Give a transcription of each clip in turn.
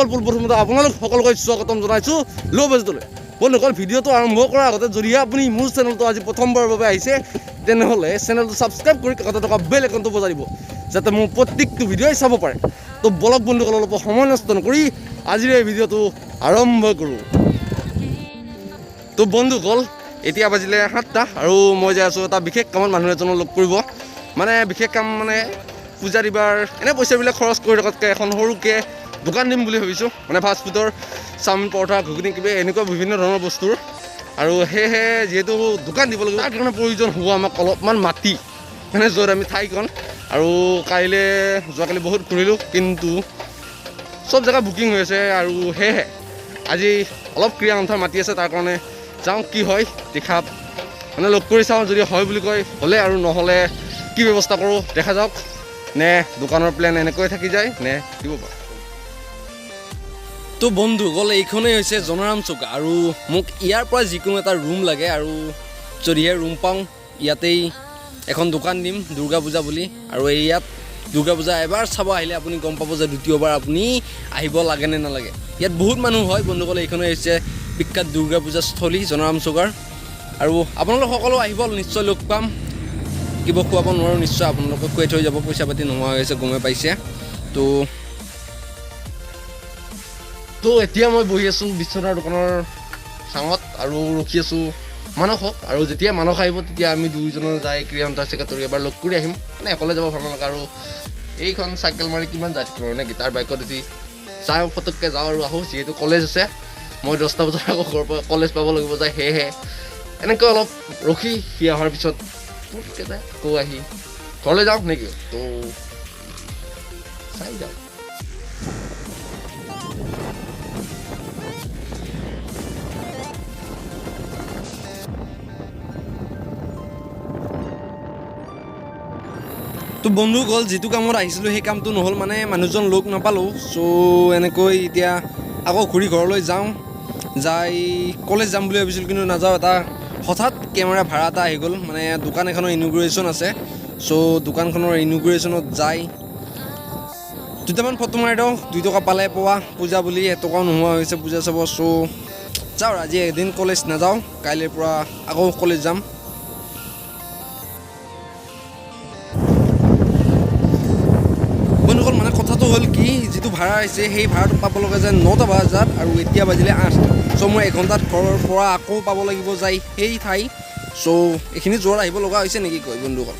বন্ধুসকল, পোনপ্ৰথমতে আপোনালোক সকলোকে স্বাগতম জনাইছোঁ ল' বাজেটলৈ। বন্ধুসকল, ভিডিঅ'টো আৰম্ভ কৰাৰ আগতে যদিহে আপুনি মোৰ চেনেলটো আজি প্ৰথমবাৰৰ বাবে আহিছে, তেনেহ'লে চেনেলটো ছাবস্ক্ৰাইব কৰি কাষতে থকা বেল আইকনটো বজাই দিব, যাতে মোৰ প্ৰত্যেকটো ভিডিঅ'ই চাব পাৰে। তো বলক বন্ধুসকল, অলপ সময় নষ্ট নকৰি আজিৰ এই ভিডিঅ'টো আৰম্ভ কৰোঁ। তো বন্ধুসকল, এতিয়া বাজিলে 7টা আৰু মই যাই আছোঁ এটা বিশেষ কামত, মানুহ এজনক লগ কৰিব। মানে বিশেষ কাম মানে পূজা দিবাৰ এনে পইচাবিলাক খৰচ কৰি থকাতকৈ এখন সৰুকৈ দোকান দিম বুলি ভাবিছোঁ, মানে ফাষ্টফুডৰ চাওমিন, পৰঠা, ঘুগুনি, কিবা এনেকুৱা বিভিন্ন ধৰণৰ বস্তুৰ। আৰু সেয়েহে যিহেতু দোকান দিব লাগিব, তাৰ কাৰণে প্ৰয়োজন হ'ব আমাক অলপমান মাটি, মানে য'ত আমি ঠাইখন। আৰু কাইলৈ যোৱাকালি বহুত ঘূৰিলোঁ, কিন্তু চব জেগা বুকিং হৈ আছে। আৰু সেয়েহে আজি অলপ ক্ৰীড়া সন্থাৰ মাতি আছে, তাৰ কাৰণে যাওঁ, কি হয় দেখা, মানে লগ কৰি চাওঁ। যদি হয় বুলি কয় হ'লে, আৰু নহ'লে কি ব্যৱস্থা কৰোঁ দেখা যাওক, নে দোকানৰ প্লেন এনেকৈ থাকি যায় নে দিব পাৰোঁ। তো বন্ধুসকল, এইখনেই হৈছে জনৰাম চুক আৰু মোক ইয়াৰ পৰা যিকোনো এটা ৰুম লাগে। আৰু যদিহে ৰুম পাওঁ, ইয়াতেই এখন দোকান দিম দুৰ্গা পূজা বুলি। আৰু এই ইয়াত দুৰ্গা পূজা এবাৰ চাব আহিলে আপুনি গম পাব যে দ্বিতীয়বাৰ আপুনি আহিব লাগে নে নালাগে। ইয়াত বহুত মানুহ হয় বন্ধুসকল। এইখনেই হৈছে বিখ্যাত দুৰ্গা পূজা স্থলী জনৰাম চুকাৰ। আৰু আপোনালোক সকলো আহিব, নিশ্চয় লগ পাম। কিবা খুৱাব নোৱাৰোঁ, নিশ্চয় আপোনালোকক খুৱাই থৈ যাব, পইচা পাতি নোহোৱা হৈ আছে, গমেই পাইছে। তো তো এতিয়া মই বহি আছোঁ বিশ্বনাথ দোকানৰ চাঙত আৰু ৰখি আছোঁ মানসক। আৰু যেতিয়া মানস আহিব, তেতিয়া আমি দুয়োজনৰ যাই ক্ৰীড়া সন্থাৰ ছেক্ৰেটাৰী এবাৰ লগ কৰি আহিম। মানে অকলে যাব ভাল নালাগে আৰু এইখন চাইকেল মাৰি কিমান যাই থাকিম আৰু, নেকি? তাৰ বাইকত উঠি যাওঁ, ফটককৈ যাওঁ আৰু আহোঁ। যিহেতু কলেজ আছে, মই 10টা বজাত আকৌ ঘৰৰ পৰা কলেজ পাব লাগিব যায়। সেয়েহে এনেকৈ অলপ ৰখি সি অহাৰ পিছত পুটুককৈ যায় আকৌ আহি ঘৰলৈ যাওঁ, নেকি? তো চাই যাওঁ। তো বন্ধুসকল, যিটো কামত আহিছিলোঁ সেই কামটো নহ'ল, মানে মানুহজন লগ নাপালোঁ। চ' এনেকৈ এতিয়া আকৌ ঘূৰি ঘৰলৈ যাওঁ, যাই কলেজ যাম বুলি ভাবিছিলোঁ, কিন্তু নাযাওঁ। এটা হঠাৎ কেমেৰা ভাড়া এটা আহি গ'ল, মানে দোকান এখনৰ ইনগ্ৰেশ্যন আছে। চ' দোকানখনৰ ইনগ্ৰেশ্যনত যাই দুটামান ফটো মাৰি দিওঁ, 2 টকা পালে পোৱা পূজা বুলি এটকাও নোহোৱা হৈছে পূজা চাব। চ' যাওঁ, আজি এদিন কলেজ নাযাওঁ, কাইলৈৰ পৰা আকৌ কলেজ যাম। বন্ধুসকল, মানে কথাটো হ'ল কি, যিটো ভাড়া আহিছে সেই ভাড়াটো পাব লগা যায় 9টা বজাত আৰু এতিয়া বাজিলে 8টা। চ' মই এঘণ্টাত ঘৰৰ পৰা আকৌ পাব লাগিব যায় সেই ঠাই। চ' এইখিনি যোৱাৰ আহিব লগা হৈছে, নেকি কয় বন্ধুসকল?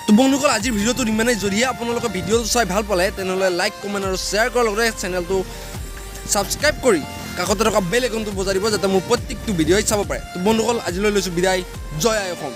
তো বন্ধুসকল, আজিৰ ভিডিঅ'টো ইমানেই। যদিহে আপোনালোকে ভিডিঅ'টো চাই ভাল পালে, তেনেহ'লে লাইক, কমেণ্ট আৰু শ্বেয়াৰ কৰাৰ লগতে চেনেলটো ছাবস্ক্ৰাইব কৰি কাষতে থকা বেল আইকনটো বজাই দিব, যাতে মোৰ প্ৰত্যেকটো ভিডিঅ'ই চাব পাৰে। তো বন্ধুসকল, আজিলৈ লৈছোঁ বিদায়। জয় আই অসম।